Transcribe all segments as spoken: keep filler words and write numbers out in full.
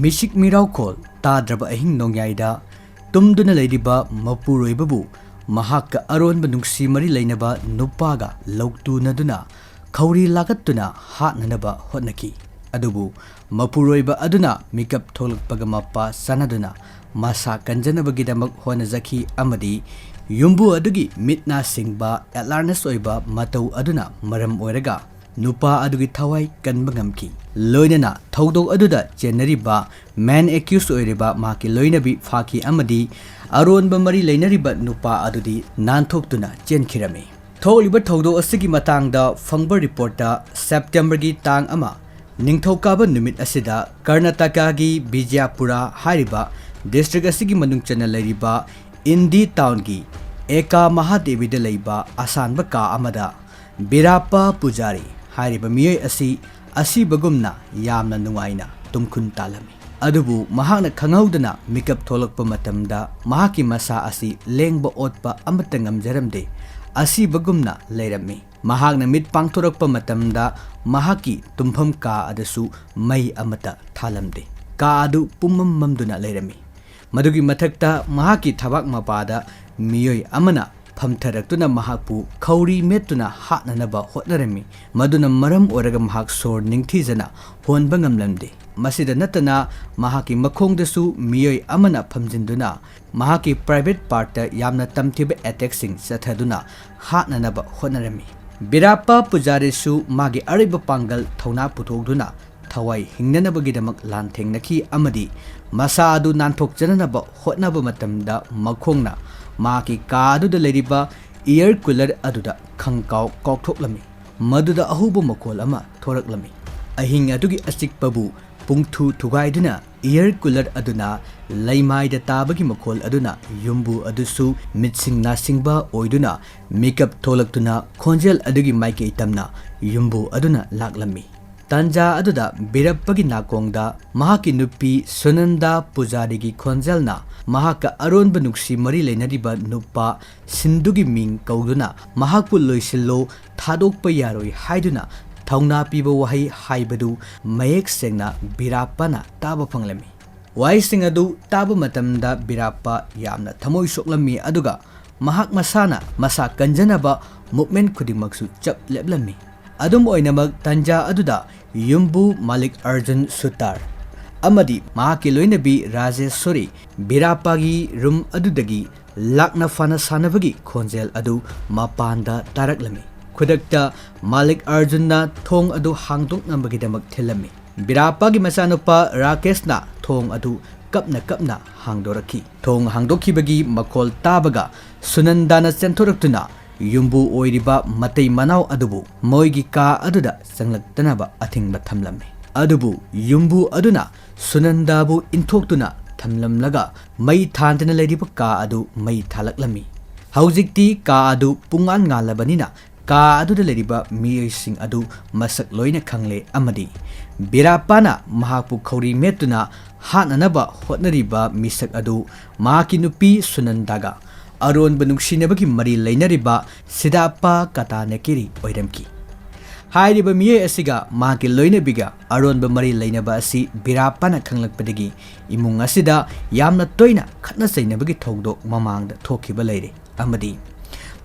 ꯃꯤꯁꯤꯛ ꯃꯤꯔꯥꯎꯈꯣꯜ ꯇꯥꯗ꯭ꯔꯕ ꯑꯍꯤꯡ ꯅꯣꯡꯌꯥꯏꯗ ꯇꯨꯝꯗꯨꯅ ꯂꯩꯔꯤꯕ ꯃꯄꯨꯔꯣꯏꯕꯕꯨ ꯃꯍꯥꯛꯀ ꯑꯔꯣꯟꯕ ꯅꯨꯡꯁꯤ ꯃꯔꯤ ꯂꯩꯅꯕ ꯅꯨꯄꯥꯒ ꯂꯧꯇꯨꯅꯗꯨꯅ ꯈꯧꯔꯤ ꯂꯥꯀꯠꯇꯨꯅ ꯍꯥꯠꯅꯅꯕ ꯍꯣꯠꯅꯈꯤ꯫ ꯑꯗꯨꯕꯨ ꯃꯄꯨꯔꯣꯏꯕ ꯑꯗꯨꯅ ꯃꯤꯀꯞ ꯊꯣꯛꯂꯛꯄꯒ ꯃꯄꯥ ꯆꯥꯟꯅꯗꯨꯅ ꯃꯁꯥ ꯀꯟꯖꯅꯕꯒꯤꯗꯃꯛ ꯍꯣꯠꯅꯖꯈꯤ ꯑꯃꯗꯤ ꯌꯨꯝꯕꯨ ꯑꯗꯨꯒꯤ ꯃꯤꯠ ꯅꯥ ꯁꯤꯡꯕ, ꯑꯦꯂꯔꯠꯅꯦꯁ ꯑꯣꯏꯕ ꯃꯇꯧ ꯑꯗꯨꯅ ꯃꯔꯝ ꯑꯣꯏꯔꯒ ꯅꯨꯄꯥ ꯑꯗꯨꯒꯤ ꯊꯋꯥꯏ ꯀꯟꯕ ꯉꯝꯈꯤ꯫ ꯂꯣꯏꯅꯅ ꯊꯧꯗꯣꯛ ꯑꯗꯨꯗ ꯆꯦꯟꯅꯔꯤꯕ ꯃꯦꯟ ꯑꯦꯀ꯭ꯌꯨꯁ ꯑꯣꯏꯔꯤꯕ ꯃꯍꯥꯛꯀꯤ ꯂꯣꯏꯅꯕꯤ ꯐꯥꯈꯤ ꯑꯃꯗꯤ ꯑꯔꯣꯟꯕ ꯃꯔꯤ ꯂꯩꯅꯔꯤꯕ ꯅꯨꯄꯥ ꯑꯗꯨꯗꯤ ꯅꯥꯟꯊꯣꯛꯇꯨꯅ ꯆꯦꯟꯈꯤꯔꯝꯃꯤ꯫ ꯊꯣꯛꯂꯤꯕ ꯊꯧꯗꯣꯛ ꯑꯁꯤꯒꯤ ꯃꯇꯥꯡꯗ ꯐꯪꯕ ꯔꯤꯄꯣꯔꯠꯇ ꯁꯦꯞꯇꯦꯝꯕꯔꯒꯤ ꯇꯥꯡ ꯑꯃ, ꯅꯤꯡꯊꯧꯀꯥꯕ ꯅꯨꯃꯤꯠ ꯑꯁꯤꯗ ꯀꯔꯅꯥꯇꯀꯥꯒꯤ ꯕꯤꯖꯌꯄꯨꯔꯥ ꯍꯥꯏꯔꯤꯕ ꯗꯤꯁꯇ꯭ꯔꯤꯛ ꯑꯁꯤꯒꯤ ꯃꯅꯨꯡ ꯆꯟꯅ ꯂꯩꯔꯤꯕ ꯏꯟꯗꯤ ꯇꯥꯎꯟꯒꯤ ꯑꯦꯀꯥ ꯃꯍꯥꯗꯦꯕꯤꯗ ꯂꯩꯕ ꯑꯁꯥꯟꯕ ꯀꯥ ꯑꯃꯗ ꯕꯤꯔꯥꯞꯄꯥ ꯄꯨꯖꯥꯔꯤ ꯍꯥꯏꯔꯤꯕ ꯃꯤꯑꯣꯏ ꯑꯁꯤ ꯑꯁꯤꯕꯒꯨꯝꯅ ꯌꯥꯝꯅ ꯅꯨꯡꯉꯥꯏꯅ ꯇꯨꯝꯈꯨꯟ ꯇꯥꯂꯝꯃꯤ꯫ ꯑꯗꯨꯕꯨ ꯃꯍꯥꯛꯅ ꯈꯪꯍꯧꯗꯅ ꯃꯤꯀꯞ ꯊꯣꯛꯂꯛꯄ ꯃꯇꯝꯗ ꯃꯍꯥꯛꯀꯤ ꯃꯁꯥ ꯑꯁꯤ ꯂꯦꯡꯕ ꯑꯣꯠꯄ ꯑꯃꯠꯇ ꯉꯝꯖꯔꯝꯗꯦ꯫ ꯑꯁꯤꯕꯒꯨꯝꯅ ꯂꯩꯔꯝꯃꯤ꯫ ꯃꯍꯥꯛꯅ ꯃꯤꯠ ꯄꯥꯡꯊꯣꯔꯛꯄ ꯃꯇꯝꯗ ꯃꯍꯥꯛꯀꯤ ꯇꯨꯝꯐꯝ ꯀꯥ ꯑꯗꯨꯁꯨ ꯃꯩ ꯑꯃꯠꯇ ꯊꯥꯂꯝꯗꯦ꯫ ꯀꯥ ꯑꯗꯨ ꯄꯨꯝꯃꯝ ꯃꯝꯗꯨꯅ ꯂꯩꯔꯝꯃꯤ꯫ ꯃꯗꯨꯒꯤ ꯃꯊꯛꯇ ꯃꯍꯥꯛꯀꯤ ꯊꯕꯥꯛ ꯃꯄꯥꯗ ꯃꯤꯑꯣꯏ ꯑꯃꯅ ꯐꯝꯊꯔꯛꯇꯨꯅ ꯃꯍꯥꯛꯄꯨ ꯈꯧꯔꯤ ꯃꯦꯠꯇꯨꯅ ꯍꯥꯠꯅꯅꯕ ꯍꯣꯠꯅꯔꯝꯃꯤ꯫ ꯃꯗꯨꯅ ꯃꯔꯝ ꯑꯣꯏꯔꯒ ꯃꯍꯥꯛ ꯁꯣꯔ ꯅꯤꯡꯊꯤꯖꯅ ꯍꯣꯟꯕ ꯉꯝꯂꯝꯗꯦ꯫ ꯃꯁꯤꯗ ꯅꯠꯇꯅ ꯃꯍꯥꯛꯀꯤ ꯃꯈꯣꯡꯗꯁꯨ ꯃꯤꯑꯣꯏ ꯑꯃꯅ ꯐꯝꯖꯤꯟꯗꯨꯅ ꯃꯍꯥꯛꯀꯤ ꯄ꯭ꯔꯥꯏꯚꯦꯠ ꯄꯥꯔꯠꯇ ꯌꯥꯝꯅ ꯇꯝꯊꯤꯕ ꯑꯦꯇꯦꯛꯁꯤꯡ ꯆꯠꯊꯗꯨꯅ ꯍꯥꯠꯅꯅꯕ ꯍꯣꯠꯅꯔꯝꯃꯤ꯫ ꯕꯤꯔꯥꯞꯄꯥ ꯄꯨꯖꯥꯔꯤꯁꯨ ꯃꯥꯒꯤ ꯑꯔꯩꯕ ꯄꯥꯡꯒꯜ ꯊꯧꯅꯥ ꯄꯨꯊꯣꯛꯗꯨꯅ ꯊꯋꯥꯏ ꯍꯤꯡꯅꯅꯕꯒꯤꯗꯃꯛ ꯂꯥꯟꯊꯦꯡꯅꯈꯤ ꯑꯃꯗꯤ ꯃꯁꯥ ꯑꯗꯨ ꯅꯥꯟꯊꯣꯛꯆꯅꯅꯕ ꯍꯣꯠꯅꯕ ꯃꯇꯝꯗ ꯃꯈꯣꯡꯅ ꯃꯍꯥꯛꯀꯤ ꯀꯥ ꯑꯗꯨꯗ ꯂꯩꯔꯤꯕ ꯏꯌꯔ ꯀꯨꯂꯔ ꯑꯗꯨꯗ ꯈꯪꯀꯥꯎ ꯀꯥꯎꯊꯣꯛꯂꯝꯃꯤ꯫ ꯃꯗꯨꯗ ꯑꯍꯧꯕ ꯃꯈꯣꯜ ꯑꯃ ꯊꯣꯔꯛꯂꯝꯃꯤ꯫ ꯑꯍꯤꯡ ꯑꯗꯨꯒꯤ ꯑꯆꯤꯛꯄꯕꯨ ꯄꯨꯡꯊꯨ ꯊꯨꯒꯥꯏꯗꯨꯅ ꯏꯌꯔ ꯀꯨꯂꯔ ꯑꯗꯨꯅ ꯂꯩꯃꯥꯏꯗ ꯇꯥꯕꯒꯤ ꯃꯈꯣꯜ ꯑꯗꯨꯅ ꯌꯨꯝꯕꯨ ꯑꯗꯨꯁꯨ ꯃꯤꯠꯁꯤꯡ ꯅꯥꯁꯤꯡꯕ ꯑꯣꯏꯗꯨꯅ ꯃꯤꯀꯞ ꯊꯣꯛꯂꯛꯇꯨꯅ ꯈꯣꯟꯖꯦꯜ ꯑꯗꯨꯒꯤ ꯃꯥꯏꯀꯩ ꯇꯝꯅ ꯌꯨꯝꯕꯨ ꯑꯗꯨꯅ ꯂꯥꯛꯂꯝꯃꯤ꯫ ꯇꯥꯟꯖꯥ ꯑꯗꯨꯗ ꯕꯤꯔꯞꯄꯒꯤ ꯅꯥꯀꯣꯡꯗ ꯃꯍꯥꯛꯀꯤ ꯅꯨꯄꯤ ꯁꯨꯅꯟꯗꯥ ꯄꯨꯖꯥꯔꯤꯒꯤ ꯈꯣꯟꯖꯦꯜꯅ ꯃꯍꯥꯛꯀ ꯑꯔꯣꯟꯕ ꯅꯨꯡꯁꯤ ꯃꯔꯤ ꯂꯩꯅꯔꯤꯕ ꯅꯨꯄꯥ ꯁꯤꯟꯗꯨꯒꯤ ꯃꯤꯡ ꯀꯧꯗꯨꯅ ꯃꯍꯥꯛꯄꯨ ꯂꯣꯏꯁꯤꯜꯂꯣ, ꯊꯥꯗꯣꯛꯄ ꯌꯥꯔꯣꯏ ꯍꯥꯏꯗꯨꯅ ꯊꯧꯅꯥ ꯄꯤꯕ ꯋꯥꯍꯩ ꯍꯥꯏꯕꯗꯨ ꯃꯌꯦꯛ ꯁꯦꯡꯅ ꯕꯤꯔꯥꯞꯄꯥꯅ ꯇꯥꯕ ꯐꯪꯂꯝꯃꯤ꯫ ꯋꯥꯍꯩꯁꯤꯡ ꯑꯗꯨ ꯇꯥꯕ ꯃꯇꯝꯗ ꯕꯤꯔꯥꯞꯄꯥ ꯌꯥꯝꯅ ꯊꯃꯣꯏ ꯁꯣꯛꯂꯝꯃꯤ, ꯑꯗꯨꯒ ꯃꯍꯥꯛ ꯃꯁꯥꯅ ꯃꯁꯥ ꯀꯟꯖꯅꯕ movement ꯈꯨꯗꯤꯡꯃꯛꯁꯨ ꯆꯞ ꯂꯦꯞꯂꯝꯃꯤ꯫ ꯑꯗꯨꯝ ꯑꯣꯏꯅꯃꯛ, ꯇꯟꯖꯥ ꯑꯗꯨꯗ ꯌꯨꯝꯕꯨ ꯃꯥꯂꯤꯛ ꯑꯔꯖꯨꯟ ꯁꯨꯇꯥꯔ ꯑꯃꯗꯤ ꯃꯍꯥꯛꯀꯤ ꯂꯣꯏꯅꯕꯤ ꯔꯥꯖꯦꯁ꯭ꯋꯔꯤ ꯕꯤꯔꯥꯞꯄꯥꯒꯤ room ꯑꯗꯨꯗꯒꯤ ꯂꯥꯛꯅ ꯐꯥꯅ ꯁꯥꯟꯅꯕꯒꯤ ꯈꯣꯟꯖꯦꯜ ꯑꯗꯨ ꯃꯄꯥꯟꯗ ꯇꯥꯔꯛꯂꯝꯃꯤ꯫ ꯈꯨꯗꯛꯇ ꯃꯥꯂꯤꯛ ꯑꯔꯖꯨꯟꯅ ꯊꯣꯡ ꯑꯗꯨ ꯍꯥꯡꯗꯣꯛꯅꯕꯒꯤꯗꯃꯛ ꯊꯤꯜꯂꯝꯃꯤ꯫ ꯕꯤꯔꯥꯞꯄꯥꯒꯤ ꯃꯆꯥꯅꯨꯄꯥ ꯔꯥꯀꯦꯁꯅ ꯊꯣꯡ ꯑꯗꯨ ꯀꯞꯅ ꯀꯞꯅ ꯍꯥꯡꯗꯣꯔꯛꯈꯤ꯫ ꯊꯣꯡ ꯍꯥꯡꯗꯣꯛꯈꯤꯕꯒꯤ ꯃꯈꯣꯜ ꯇꯥꯕꯒ ꯁꯨꯅꯟꯗꯥꯅ ꯆꯦꯟꯊꯣꯔꯛꯇꯨꯅ ꯌꯨꯝꯕꯨ ꯑꯣꯏꯔꯤꯕ ꯃꯇꯩ ꯃꯅꯥꯎ ꯑꯗꯨꯕꯨ ꯃꯣꯏꯒꯤ ꯀꯥ ꯑꯗꯨꯗ ꯆꯪꯂꯛꯇꯅꯕ ꯑꯊꯤꯡꯕ ꯊꯝꯂꯝꯃꯤ꯫ ꯑꯗꯨꯕꯨ ꯌꯨꯝꯕꯨ ꯑꯗꯨꯅ ꯁꯨꯅꯟꯗꯥꯕꯨ ꯏꯟꯊꯣꯛꯇꯨꯅ ꯊꯝꯂꯝꯂꯒ ꯃꯩ ꯊꯥꯟꯗꯅ ꯂꯩꯔꯤꯕ ꯀꯥ ꯑꯗꯨ ꯃꯩ ꯊꯥꯂꯛꯂꯝꯃꯤ꯫ ꯍꯧꯖꯤꯛꯇꯤ ꯀꯥ ꯑꯗꯨ ꯄꯨꯡꯉꯥꯟ ꯉꯥꯜꯂꯕꯅꯤꯅ ꯀꯥ ꯑꯗꯨꯗ ꯂꯩꯔꯤꯕ ꯃꯤꯑꯣꯏꯁꯤꯡ ꯑꯗꯨ ꯃꯁꯛ ꯂꯣꯏꯅ ꯈꯪꯂꯦ ꯑꯃꯗꯤ ꯕꯤꯔꯥꯞꯄꯥꯅ ꯃꯍꯥꯛꯄꯨ ꯈꯧꯔꯤ ꯃꯦꯠꯇꯨꯅ ꯍꯥꯠꯅꯅꯕ ꯍꯣꯠꯅꯔꯤꯕ ꯃꯤꯁꯛ ꯑꯗꯨ ꯃꯍꯥꯛꯀꯤ ꯅꯨꯄꯤ ꯁꯨꯅꯟꯗꯥꯒ ꯑꯔꯣꯟꯕ ꯅꯨꯡꯁꯤꯅꯕꯒꯤ ꯃꯔꯤ ꯂꯩꯅꯔꯤꯕ ꯁꯤꯗꯥꯞꯄꯥ ꯀꯇꯥꯅꯦꯀꯤꯔꯤ ꯑꯣꯏꯔꯝꯈꯤ꯫ ꯍꯥꯏꯔꯤꯕ ꯃꯤꯑꯣꯏ ꯑꯁꯤꯒ ꯃꯍꯥꯛꯀꯤ ꯂꯣꯏꯅꯕꯤꯒ ꯑꯔꯣꯟꯕ ꯃꯔꯤ ꯂꯩꯅꯕ ꯑꯁꯤ ꯕꯤꯔꯥꯞꯄꯥꯅ ꯈꯪꯂꯛꯄꯗꯒꯤ ꯏꯃꯨꯡ ꯑꯁꯤꯗ ꯌꯥꯝꯅ ꯇꯣꯏꯅ ꯈꯠꯅ ꯆꯩꯅꯕꯒꯤ ꯊꯧꯗꯣꯛ ꯃꯃꯥꯡꯗ ꯊꯣꯛꯈꯤꯕ ꯂꯩꯔꯦ ꯑꯃꯗꯤ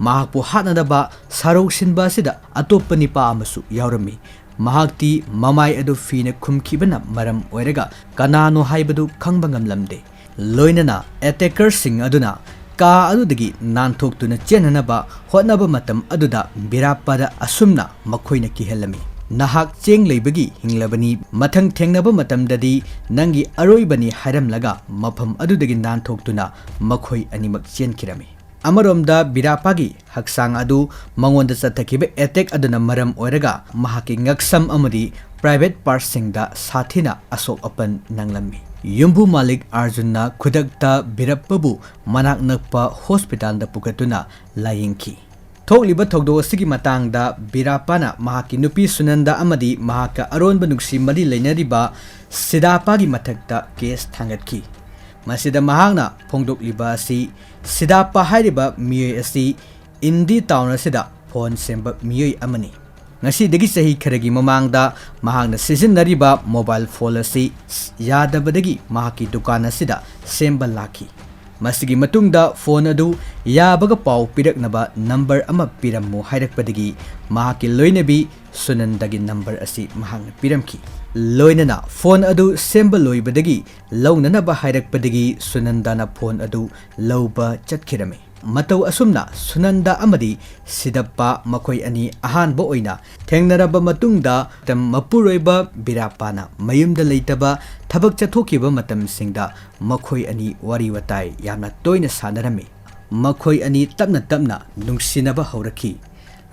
ꯃꯍꯥꯛꯄꯨ ꯍꯥꯠꯅꯅꯕ ꯁꯥꯔꯧ ꯁꯤꯟꯕ ꯑꯁꯤꯗ ꯑꯇꯣꯞꯄ ꯅꯤꯄꯥ ꯑꯃꯁꯨ ꯌꯥꯎꯔꯝꯃꯤ꯫ ꯃꯍꯥꯛꯇꯤ ꯃꯃꯥꯏ ꯑꯗꯨ ꯐꯤꯅ ꯈꯨꯝꯈꯤꯕꯅ ꯃꯔꯝ ꯑꯣꯏꯔꯒ ꯀꯅꯥꯅꯣ ꯍꯥꯏꯕꯗꯨ ꯈꯪꯕ ꯉꯝꯂꯝꯗꯦ꯫ ꯂꯣꯏꯅꯅ attackerꯁꯤꯡ ꯑꯗꯨꯅ ꯀꯥ ꯑꯗꯨꯗꯒꯤ ꯅꯥꯟꯊꯣꯛꯇꯨꯅ ꯆꯦꯟꯅꯅꯕ ꯍꯣꯠꯅꯕ ꯃꯇꯝ ꯑꯗꯨꯗ ꯕꯤꯔꯥꯞꯄꯥꯗ ꯑꯁꯨꯝꯅ ꯃꯈꯣꯏꯅ ꯀꯤꯍꯜꯂꯝꯃꯤ, "ꯅꯍꯥꯛ ꯆꯦꯡ ꯂꯩꯕꯒꯤ ꯍꯤꯡꯂꯕꯅꯤ, ꯃꯊꯪ ꯊꯦꯡꯅꯕ ꯃꯇꯝꯗꯗꯤ ꯅꯪꯒꯤ ꯑꯔꯣꯏꯕꯅꯤ" ꯍꯥꯏꯔꯝꯂꯒ ꯃꯐꯝ ꯑꯗꯨꯗꯒꯤ ꯅꯥꯟꯊꯣꯛꯇꯨꯅ ꯃꯈꯣꯏ ꯑꯅꯤꯃꯛ ꯆꯦꯟꯈꯤꯔꯝꯃꯤ꯫ ꯑꯃꯔꯣꯝꯗ ꯕꯤꯔꯥꯞꯄꯥꯒꯤ ꯍꯛꯆꯥꯡ ꯑꯗꯨ ꯃꯉꯣꯟꯗ ꯆꯠꯊꯈꯤꯕ attack ꯑꯗꯨꯅ ꯃꯔꯝ ꯑꯣꯏꯔꯒ ꯃꯍꯥꯛꯀꯤ ꯉꯛꯁꯝ ꯑꯃꯗꯤ private partꯁꯤꯡꯗ ꯁꯥꯊꯤꯅ ꯑꯁꯣꯛ ꯑꯄꯟ ꯅꯪꯂꯝꯃꯤ꯫ ꯌꯨꯝꯕꯨ ꯃꯥꯂꯤꯛ ꯑꯥꯔꯖꯨꯟꯅ ꯈꯨꯗꯛꯇ ꯕꯤꯔꯥꯞꯄꯥꯕꯨ ꯃꯅꯥꯛ ꯅꯛꯄ hospitalꯗ ꯄꯨꯈꯠꯇꯨꯅ ꯂꯥꯌꯦꯡꯈꯤ꯫ ꯊꯣꯛꯂꯤꯕ ꯊꯧꯗꯣꯛ ꯑꯁꯤꯒꯤ ꯃꯇꯥꯡꯗ ꯕꯤꯔꯥꯞꯄꯥꯅ ꯃꯍꯥꯛꯀꯤ ꯅꯨꯄꯤ ꯁꯨꯅꯟꯗꯥ ꯑꯃꯗꯤ ꯃꯍꯥꯛꯀ ꯑꯔꯣꯟꯕ ꯅꯨꯡꯁꯤ ꯃꯔꯤ ꯂꯩꯅꯔꯤꯕ ꯁꯤꯗꯥꯞꯄꯥꯒꯤ ꯃꯊꯛꯇ case ꯊꯥꯡꯒꯠꯈꯤ꯫ ꯃꯁꯤꯗ ꯃꯍꯥꯛꯅ ꯐꯣꯡꯗꯣꯛꯂꯤꯕ ꯑꯁꯤ, ꯁꯤꯗꯥꯞꯄꯥ ꯍꯥꯏꯔꯤꯕ ꯃꯤꯑꯣꯏ ꯑꯁꯤ ꯏꯟꯗꯤ town ꯑꯁꯤꯗ phone ꯁꯦꯝꯕ ꯃꯤꯑꯣꯏ ꯑꯃꯅꯤ꯫ ꯉꯁꯤꯗꯒꯤ ꯆꯍꯤ ꯈꯔꯒꯤ ꯃꯃꯥꯡꯗ ꯃꯍꯥꯛꯅ ꯁꯤꯖꯤꯟꯅꯔꯤꯕ ꯃꯣꯕꯥꯏꯜ ꯐꯣꯟ ꯑꯁꯤ ꯌꯥꯗꯕꯗꯒꯤ ꯃꯍꯥꯛꯀꯤ ꯗꯨꯀꯥꯟ ꯑꯁꯤꯗ ꯁꯦꯝꯕ ꯂꯥꯛꯈꯤ꯫ ꯃꯁꯤꯒꯤ ꯃꯇꯨꯡꯗ ꯐꯣꯟ ꯑꯗꯨ ꯌꯥꯕꯒ ꯄꯥꯎ ꯄꯤꯔꯛꯅꯕ ꯅꯝꯕꯔ ꯑꯃ ꯄꯤꯔꯝꯃꯨ ꯍꯥꯏꯔꯛꯄꯗꯒꯤ ꯃꯍꯥꯛꯀꯤ ꯂꯣꯏꯅꯕꯤ ꯁꯨꯅꯟꯗꯒꯤ ꯅꯝꯕꯔ ꯑꯁꯤ ꯃꯍꯥꯛꯅ ꯄꯤꯔꯝꯈꯤ꯫ ꯂꯣꯏꯅꯅ ꯐꯣꯟ ꯑꯗꯨ ꯁꯦꯝꯕ ꯂꯣꯏꯕꯗꯒꯤ ꯂꯧꯅꯅꯕ ꯍꯥꯏꯔꯛꯄꯗꯒꯤ ꯁꯨꯅꯟꯗꯅ ꯐꯣꯟ ꯑꯗꯨ ꯂꯧꯕ ꯆꯠꯈꯤꯔꯝꯃꯤ꯫ ꯃꯇꯧ ꯑꯁꯨꯝꯅ ꯁꯨꯅꯟꯗ ꯑꯃꯗꯤ ꯁꯤꯗꯞꯄ ꯃꯈꯣꯏ ꯑꯅꯤ ꯑꯍꯥꯟꯕ ꯑꯣꯏꯅ ꯊꯦꯡꯅꯔꯕ ꯃꯇꯨꯡꯗ, ꯃꯇꯝ ꯃꯄꯨꯔꯣꯏꯕ ꯕꯤꯔꯥꯞꯄꯥꯅ ꯃꯌꯨꯝꯗ ꯂꯩꯇꯕ ꯊꯕꯛ ꯆꯠꯊꯣꯛꯈꯤꯕ ꯃꯇꯝꯁꯤꯡꯗ ꯃꯈꯣꯏ ꯑꯅꯤ ꯋꯥꯔꯤ ꯋꯥꯇꯥꯏ ꯌꯥꯝꯅ ꯇꯣꯏꯅ ꯁꯥꯟꯅꯔꯝꯃꯤ꯫ ꯃꯈꯣꯏ ꯑꯅꯤ ꯇꯞꯅ ꯇꯞꯅ ꯅꯨꯡꯁꯤꯅꯕ ꯍꯧꯔꯛꯈꯤ꯫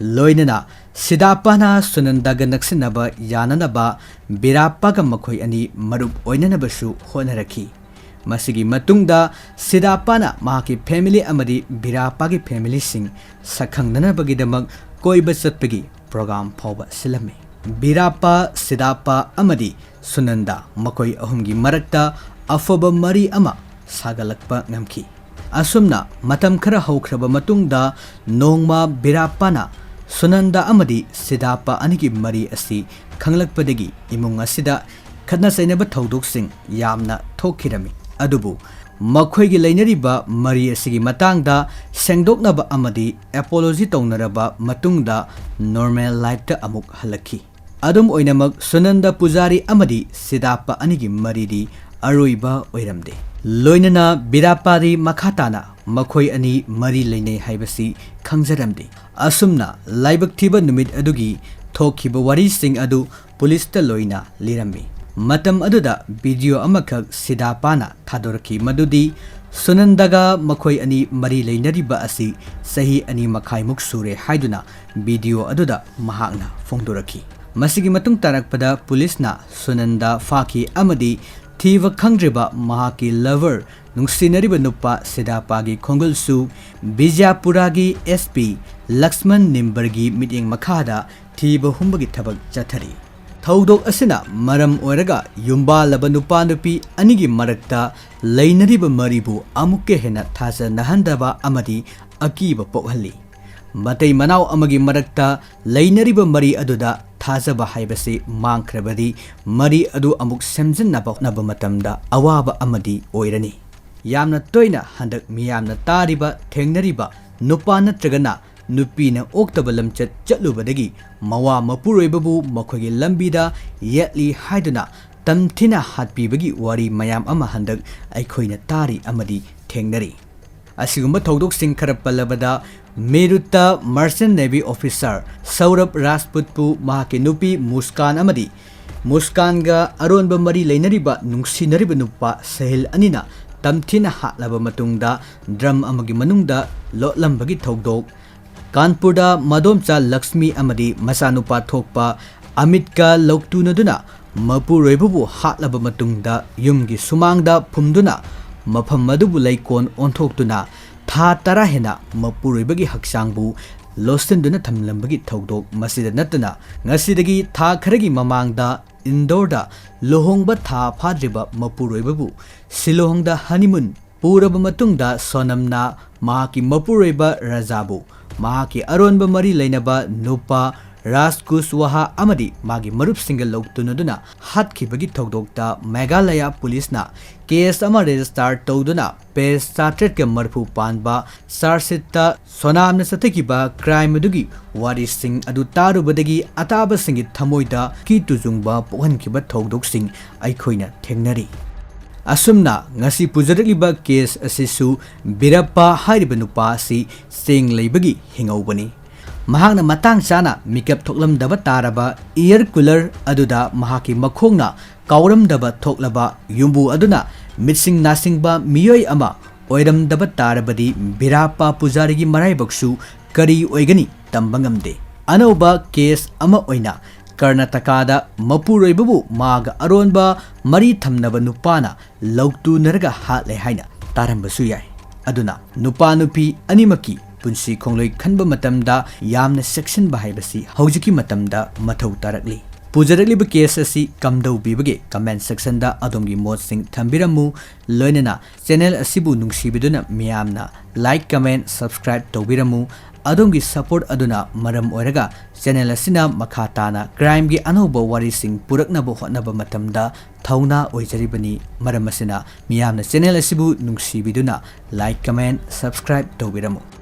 ꯂꯣꯏꯅꯅ ꯁꯤꯗꯥꯞꯄꯥꯅ ꯁꯨꯅꯟꯗꯒ ꯅꯛꯁꯤꯟꯅꯕ ꯌꯥꯅꯅꯕ ꯕꯤꯔꯥꯞꯄꯥꯒ ꯃꯈꯣꯏ ꯑꯅꯤ ꯃꯔꯨꯞ ꯑꯣꯏꯅꯅꯕꯁꯨ ꯍꯣꯠꯅꯔꯛꯈꯤ꯫ ꯃꯁꯤꯒꯤ ꯃꯇꯨꯡꯗ ꯁꯤꯗꯥꯞꯄꯥꯅ ꯃꯍꯥꯛꯀꯤ ꯐꯦꯃꯤꯂꯤ ꯑꯃꯗꯤ ꯕꯤꯔꯥꯞꯄꯥꯒꯤ ꯐꯦꯃꯤꯂꯤꯁꯤꯡ ꯁꯛꯈꯪꯅꯅꯕꯒꯤꯗꯃꯛ ꯀꯣꯏꯕ ꯆꯠꯄꯒꯤ ꯄ꯭ꯔꯣꯒ꯭ꯔꯥꯝ ꯐꯥꯎꯕ ꯁꯤꯜꯂꯝꯃꯤ꯫ ꯕꯤꯔꯥꯞꯄꯥ, ꯁꯤꯗꯥꯞꯄꯥ ꯑꯃꯗꯤ ꯁꯨꯅꯟꯗ ꯃꯈꯣꯏ ꯑꯍꯨꯝꯒꯤ ꯃꯔꯛꯇ ꯑꯐꯕ ꯃꯔꯤ ꯑꯃ ꯁꯥꯒꯠꯂꯛꯄ ꯉꯝꯈꯤ꯫ ꯑꯁꯨꯝꯅ ꯃꯇꯝ ꯈꯔ ꯍꯧꯈ꯭ꯔꯕ ꯃꯇꯨꯡꯗ ꯅꯣꯡꯃ ꯕꯤꯔꯥꯞꯄꯥꯅ ꯁꯨꯅꯟꯗ ꯑꯃꯗꯤ ꯁꯤꯗꯥꯞꯄꯥ ꯑꯅꯤꯒꯤ ꯃꯔꯤ ꯑꯁꯤ ꯈꯪꯂꯛꯄꯗꯒꯤ ꯏꯃꯨꯡ ꯑꯁꯤꯗ ꯈꯠꯅ ꯆꯩꯅꯕ ꯊꯧꯗꯣꯛꯁꯤꯡ ꯌꯥꯝꯅ ꯊꯣꯛꯈꯤꯔꯝꯃꯤ꯫ ꯑꯗꯨꯕꯨ ꯃꯈꯣꯏꯒꯤ ꯂꯩꯅꯔꯤꯕ ꯃꯔꯤ ꯑꯁꯤꯒꯤ ꯃꯇꯥꯡꯗ ꯁꯦꯡꯗꯣꯛꯅꯕ ꯑꯃꯗꯤ ꯑꯦꯄꯣꯂꯣꯖꯤ ꯇꯧꯅꯔꯕ ꯃꯇꯨꯡꯗ ꯅꯣꯔꯃꯦꯜ ꯂꯥꯏꯐꯇ ꯑꯃꯨꯛ ꯍꯜꯂꯛꯈꯤ꯫ ꯑꯗꯨꯝ ꯑꯣꯏꯅꯃꯛ, ꯁꯨꯅꯟꯗ ꯄꯨꯖꯥꯔꯤ ꯑꯃꯗꯤ ꯁꯤꯗꯥꯞꯄ ꯑꯅꯤꯒꯤ ꯃꯔꯤꯗꯤ ꯑꯔꯣꯏꯕ ꯑꯣꯏꯔꯝꯗꯦ꯫ ꯂꯣꯏꯅꯅ ꯕꯤꯔꯥꯞꯄꯥꯗꯤ ꯃꯈꯥ ꯇꯥꯅ ꯃꯈꯣꯏ ꯑꯅꯤ ꯃꯔꯤ ꯂꯩꯅꯩ ꯍꯥꯏꯕꯁꯤ ꯈꯪꯖꯔꯝꯗꯦ꯫ ꯑꯁꯨꯝꯅ ꯂꯥꯏꯕꯛ ꯊꯤꯕ ꯅꯨꯃꯤꯠ ꯑꯗꯨꯒꯤ ꯊꯣꯛꯈꯤꯕ ꯋꯥꯔꯤꯁꯤꯡ ꯑꯗꯨ ꯄꯨꯂꯤꯁꯇ ꯂꯣꯏꯅ ꯂꯤꯔꯝꯃꯤ꯫ ꯃꯇꯝ ꯑꯗꯨꯗ ꯚꯤꯗꯤꯑꯣ ꯑꯃꯈꯛ ꯁꯤꯗꯥꯄꯥꯅ ꯊꯥꯗꯣꯔꯛꯈꯤ, ꯃꯗꯨꯗꯤ ꯁꯨꯅꯟꯗꯒ ꯃꯈꯣꯏ ꯑꯅꯤ ꯃꯔꯤ ꯂꯩꯅꯔꯤꯕ ꯑꯁꯤ ꯆꯍꯤ ꯑꯅꯤ ꯃꯈꯥꯏꯃꯨꯛ ꯁꯨꯔꯦ ꯍꯥꯏꯗꯨꯅ ꯚꯤꯗꯤꯑꯣ ꯑꯗꯨꯗ ꯃꯍꯥꯛꯅ ꯐꯣꯡꯗꯣꯔꯛꯈꯤ꯫ ꯃꯁꯤꯒꯤ ꯃꯇꯨꯡ ꯇꯥꯔꯛꯄꯗ ꯄꯨꯂꯤꯁꯅ ꯁꯨꯅꯟꯗ ꯐꯥꯈꯤ ꯑꯃꯗꯤ ꯊꯤꯕ ꯈꯪꯗ꯭ꯔꯤꯕ ꯃꯍꯥꯛꯀꯤ ꯂꯚꯔ, ꯅꯨꯡꯁꯤꯅꯔꯤꯕ ꯅꯨꯄꯥ ꯁꯤꯗꯥꯄꯥꯒꯤ ꯈꯣꯡꯒꯨꯜꯁꯨ ꯕꯤꯖꯥꯄꯨꯔꯥꯒꯤ ꯑꯦꯁ ꯄꯤ ꯂꯛꯁꯃꯟ ꯅꯤꯝꯕꯔꯒꯤ ꯃꯤꯠꯌꯦꯡ ꯃꯈꯥꯗ ꯊꯤꯕ ꯍꯨꯝꯕꯒꯤ ꯊꯕꯛ ꯆꯠꯊꯔꯤ꯫ ꯊꯧꯗꯣꯛ ꯑꯁꯤꯅ ꯃꯔꯝ ꯑꯣꯏꯔꯒ ꯌꯨꯝꯕꯥꯜꯂꯕ ꯅꯨꯄꯥ ꯅꯨꯄꯤ ꯑꯅꯤꯒꯤ ꯃꯔꯛꯇ ꯂꯩꯅꯔꯤꯕ ꯃꯔꯤꯕꯨ ꯑꯃꯨꯛꯀ ꯍꯦꯟꯅ ꯊꯥꯖꯅꯍꯟꯗꯕ ꯑꯃꯗꯤ ꯑꯀꯤꯕ ꯄꯣꯛꯍꯜꯂꯤ꯫ ꯃꯇꯩ ꯃꯅꯥꯎ ꯑꯃꯒꯤ ꯃꯔꯛꯇ ꯂꯩꯅꯔꯤꯕ ꯃꯔꯤ ꯑꯗꯨꯗ ꯊꯥꯖꯕ ꯍꯥꯏꯕꯁꯤ ꯃꯥꯡꯈ꯭ꯔꯕꯗꯤ, ꯃꯔꯤ ꯑꯗꯨ ꯑꯃꯨꯛ ꯁꯦꯝꯖꯤꯟꯅꯕ ꯍꯣꯠꯅꯕ ꯃꯇꯝꯗ ꯑꯋꯥꯕ ꯑꯃꯗꯤ ꯑꯣꯏꯔꯅꯤ꯫ ꯌꯥꯝꯅ ꯇꯣꯏꯅ ꯍꯟꯗꯛ ꯃꯤꯌꯥꯝꯅ ꯇꯥꯔꯤꯕ, ꯊꯦꯡꯅꯔꯤꯕ, ꯅꯨꯄꯥ ꯅꯠꯇ꯭ꯔꯒꯅ ꯅꯨꯄꯤꯅ ꯑꯣꯛꯇꯕ ꯂꯝꯆꯠ ꯆꯠꯂꯨꯕꯗꯒꯤ ꯃꯋꯥ ꯃꯄꯨꯔꯣꯏꯕꯕꯨ ꯃꯈꯣꯏꯒꯤ ꯂꯝꯕꯤꯗ ꯌꯦꯠꯂꯤ ꯍꯥꯏꯗꯨꯅ ꯇꯝꯊꯤꯅ ꯍꯥꯠꯄꯤꯕꯒꯤ ꯋꯥꯔꯤ ꯃꯌꯥꯝ ꯑꯃ ꯍꯟꯗꯛ ꯑꯩꯈꯣꯏꯅ ꯇꯥꯔꯤ ꯑꯃꯗꯤ ꯊꯦꯡꯅꯔꯤ꯫ ꯑꯁꯤꯒꯨꯝꯕ ꯊꯧꯗꯣꯛꯁꯤꯡ ꯈꯔ ꯄꯜꯂꯕꯗ, ꯃꯤꯔꯨꯠꯇ Merchant Navy officer ꯁꯧꯔꯚ ꯔꯥꯖꯄꯨꯠꯄꯨ ꯃꯍꯥꯛꯀꯤ ꯅꯨꯄꯤ ꯃꯨꯁꯀꯥꯟ ꯑꯃꯗꯤ ꯃꯨꯁꯀꯥꯟꯒ ꯑꯔꯣꯟꯕ ꯃꯔꯤ ꯂꯩꯅꯔꯤꯕ ꯅꯨꯡꯁꯤꯅꯔꯤꯕ ꯅꯨꯄꯥ ꯁꯍꯤꯜ ꯑꯅꯤꯅ ꯇꯝꯊꯤꯅ ꯍꯥꯠꯂꯕ ꯃꯇꯨꯡꯗ ꯗ꯭ꯔꯝ ꯑꯃꯒꯤ ꯃꯅꯨꯡꯗ ꯂꯣꯠꯂꯝꯕꯒꯤ ꯊꯧꯗꯣꯛ, ꯀꯥꯟꯄꯨꯔꯗ ꯃꯗꯣꯝꯆꯥ ꯂꯛꯁꯃꯤ ꯑꯃꯗꯤ ꯃꯆꯥꯅꯨꯄꯥ ꯊꯣꯛꯄ ꯑꯃꯤꯠꯀ ꯂꯧꯇꯨꯅꯗꯨꯅ ꯃꯄꯨꯔꯣꯏꯕꯕꯨ ꯍꯥꯠꯂꯕ ꯃꯇꯨꯡꯗ ꯌꯨꯝꯒꯤ ꯁꯨꯃꯥꯡꯗ ꯐꯨꯝꯗꯨꯅ ꯃꯐꯝ ꯑꯗꯨꯕꯨ ꯂꯩꯀꯣꯜ ꯑꯣꯟꯊꯣꯛꯇꯨꯅ ꯊꯥ ꯇꯔꯥ ꯍꯦꯟꯅ ꯃꯄꯨꯔꯣꯏꯕꯒꯤ ꯍꯛꯆꯥꯡꯕꯨ ꯂꯣꯠꯁꯤꯟꯗꯨꯅ ꯊꯝꯂꯝꯕꯒꯤ ꯊꯧꯗꯣꯛ꯫ ꯃꯁꯤꯗ ꯅꯠꯇꯅ, ꯉꯁꯤꯗꯒꯤ ꯊꯥ ꯈꯔꯒꯤ ꯃꯃꯥꯡꯗ ꯏꯟꯗꯣꯔꯗ ꯂꯨꯍꯣꯡꯕ ꯊꯥ ꯐꯥꯗ꯭ꯔꯤꯕ ꯃꯄꯨꯔꯣꯏꯕꯕꯨ ꯁꯤꯂꯣꯡꯗ ꯍꯅꯤꯃꯨꯟ ꯄꯨꯔꯕ ꯃꯇꯨꯡꯗ ꯁꯣꯅꯝꯅ ꯃꯍꯥꯛꯀꯤ ꯃꯄꯨꯔꯣꯏꯕ ꯔꯥꯖꯥꯕꯨ ꯃꯍꯥꯛꯀꯤ ꯑꯔꯣꯟꯕ ꯃꯔꯤ ꯂꯩꯅꯕ ꯅꯨꯄꯥ ꯔꯥꯖ ꯀꯨꯁꯋꯥꯍꯥ ꯑꯃꯗꯤ ꯃꯥꯒꯤ ꯃꯔꯨꯞꯁꯤꯡꯒ ꯂꯧꯇꯨꯅꯗꯨꯅ ꯍꯥꯠꯈꯤꯕꯒꯤ ꯊꯧꯗꯣꯛꯇ ꯃꯦꯘꯥꯂꯌꯥ ꯄꯨꯂꯤꯁꯅ ꯀꯦꯁ ꯑꯃ ꯔꯦꯖꯤꯁꯇꯥꯔ ꯇꯧꯗꯨꯅ ꯄꯦꯖ ꯆꯥꯇ꯭ꯔꯦꯠꯀ ꯃꯔꯤꯐꯨ ꯄꯥꯟꯕ ꯆꯥꯔꯖꯁꯤꯠꯇ ꯁꯣꯅꯥꯝꯅ ꯆꯠꯊꯈꯤꯕ ꯀ꯭ꯔꯥꯏꯝ ꯑꯗꯨꯒꯤ ꯋꯥꯔꯤꯁꯤꯡ ꯑꯗꯨ ꯇꯥꯔꯨꯕꯗꯒꯤ ꯑꯇꯥꯕꯁꯤꯡꯒꯤ ꯊꯃꯣꯏꯗ ꯀꯤ ꯇꯨꯖꯨꯡꯕ ꯄꯣꯛꯍꯟꯈꯤꯕ ꯊꯧꯗꯣꯛꯁꯤꯡ ꯑꯩꯈꯣꯏꯅ ꯊꯦꯡꯅꯔꯤ꯫ ꯑꯁꯨꯝꯅ ꯉꯁꯤ ꯄꯨꯖꯔꯛꯂꯤꯕ ꯀꯦꯁ ꯑꯁꯤꯁꯨ ꯕꯤꯔꯞꯄ ꯍꯥꯏꯔꯤꯕ ꯅꯨꯄꯥ ꯑꯁꯤ ꯆꯦꯡ ꯂꯩꯕꯒꯤ ꯍꯤꯡꯍꯧꯕꯅꯤ꯫ ꯃꯍꯥꯛꯅ ꯃꯇꯥꯡ ꯆꯥꯅ ꯃꯤꯀꯞ ꯊꯣꯛꯂꯝꯗꯕ ꯇꯥꯔꯕ ꯏꯌꯔ ꯀꯨꯂꯔ ꯑꯗꯨꯗ ꯃꯍꯥꯛꯀꯤ ꯃꯈꯣꯡꯅ ꯀꯥꯎꯔꯝꯗꯕ ꯊꯣꯛꯂꯕ ꯌꯨꯝꯕꯨ ꯑꯗꯨꯅ ꯃꯤꯠꯁꯤꯡ ꯅꯥꯁꯤꯡꯕ ꯃꯤꯑꯣꯏ ꯑꯃ ꯑꯣꯏꯔꯝꯗꯕ ꯇꯥꯔꯕꯗꯤ ꯕꯤꯔꯥꯞꯄ ꯄꯨꯖꯥꯔꯤꯒꯤ ꯃꯔꯥꯏꯕꯛꯁꯨ ꯀꯔꯤ ꯑꯣꯏꯒꯅꯤ ꯇꯝꯕ ꯉꯝꯗꯦ꯫ ꯑꯅꯧꯕ ꯀꯦꯁ ꯑꯃ ꯑꯣꯏꯅ ꯀꯔꯅꯥꯇꯀꯥꯗ ꯃꯄꯨꯔꯣꯏꯕꯕꯨ ꯃꯥꯒ ꯑꯔꯣꯟꯕ ꯃꯔꯤ ꯊꯝꯅꯕ ꯅꯨꯄꯥꯅ ꯂꯧꯇꯨꯅꯔꯒ ꯍꯥꯠꯂꯦ ꯍꯥꯏꯅ ꯇꯥꯔꯝꯕꯁꯨ ꯌꯥꯏ꯫ ꯑꯗꯨꯅ ꯅꯨꯄꯥ ꯅꯨꯄꯤ ꯑꯅꯤꯃꯛꯀꯤ ꯄꯨꯟꯁꯤ ꯈꯣꯡꯂꯣꯏ ꯈꯟꯕ ꯃꯇꯝꯗ ꯌꯥꯝꯅ ꯆꯦꯛꯁꯤꯟꯕ ꯍꯥꯏꯕꯁꯤ ꯍꯧꯖꯤꯛꯀꯤ ꯃꯇꯝꯗ ꯃꯊꯧ ꯇꯥꯔꯛꯂꯤ꯫ ꯄꯨꯖꯔꯛꯂꯤꯕ ꯀꯦꯁ ꯑꯁꯤ ꯀꯝꯗꯧꯕꯤꯕꯒꯦ? ꯀꯃꯦꯟ ꯁꯦꯛꯁꯟꯗ ꯑꯗꯣꯝꯒꯤ ꯃꯣꯠꯁꯤꯡ ꯊꯝꯕꯤꯔꯝꯃꯨ꯫ ꯂꯣꯏꯅꯅ ꯆꯦꯅꯦꯜ ꯑꯁꯤꯕꯨ ꯅꯨꯡꯁꯤꯕꯤꯗꯨꯅ ꯃꯤꯌꯥꯝꯅ ꯂꯥꯏꯛ, ꯀꯃꯦꯟ, ꯁꯕꯁꯀ꯭ꯔꯥꯏꯕ ꯇꯧꯕꯤꯔꯝꯃꯨ꯫ ꯑꯗꯣꯝꯒꯤ support ꯑꯗꯨꯅ ꯃꯔꯝ ꯑꯣꯏꯔꯒ channel ꯑꯁꯤꯅ ꯃꯈꯥ ꯇꯥꯅ crimeꯒꯤ ꯑꯅꯧꯕ ꯋꯥꯔꯤꯁꯤꯡ ꯄꯨꯔꯛꯅꯕ ꯍꯣꯠꯅꯕ ꯃꯇꯝꯗ ꯊꯧꯅꯥ ꯑꯣꯏꯖꯔꯤꯕꯅꯤ꯫ ꯃꯔꯝ ꯑꯁꯤꯅ ꯃꯤꯌꯥꯝꯅ channel ꯑꯁꯤꯕꯨ ꯅꯨꯡꯁꯤꯕꯤꯗꯨꯅ like, comment, subscribe ꯇꯧꯕꯤꯔꯝꯃꯨ꯫